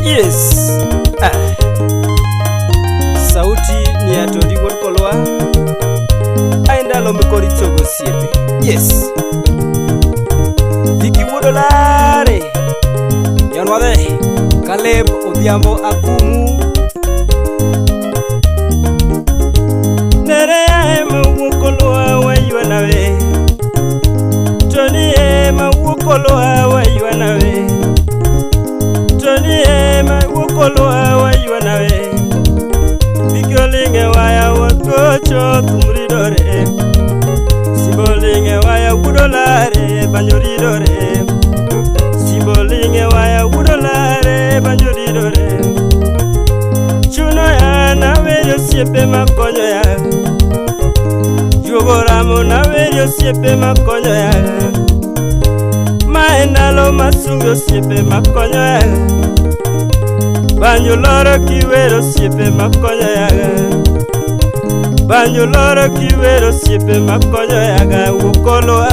Yes. Ah. Sauti ni ya Tondi wuod Kolwa. Ae ndalo mikoro ichogo osiepe. Yes. Viki wuod Olare. Yanwadhe. Caleb Odhiambo Akumu. Nere ema wuok Kolwa waywa nawe. Tony ema wuok Kolwa waywa nawe. Tony ema wuok Kolwa waywa nawe. Viki olinge waya wagocho thum ridore. Simbolinge waya wuod Olare banjo ridore. Simbolinge waya wuod Olare banjo ridore. Chuno ya naweri osiepe makonyo ya. Juogo ramo naweri osiepe makonyo ya. Mae ndalo masungo osiepe makonyo ya. Banjo loro kiwero osiepe makonyo ya. Banjo loro kiwero osiepe makonyo ya. Wuok Kolwa.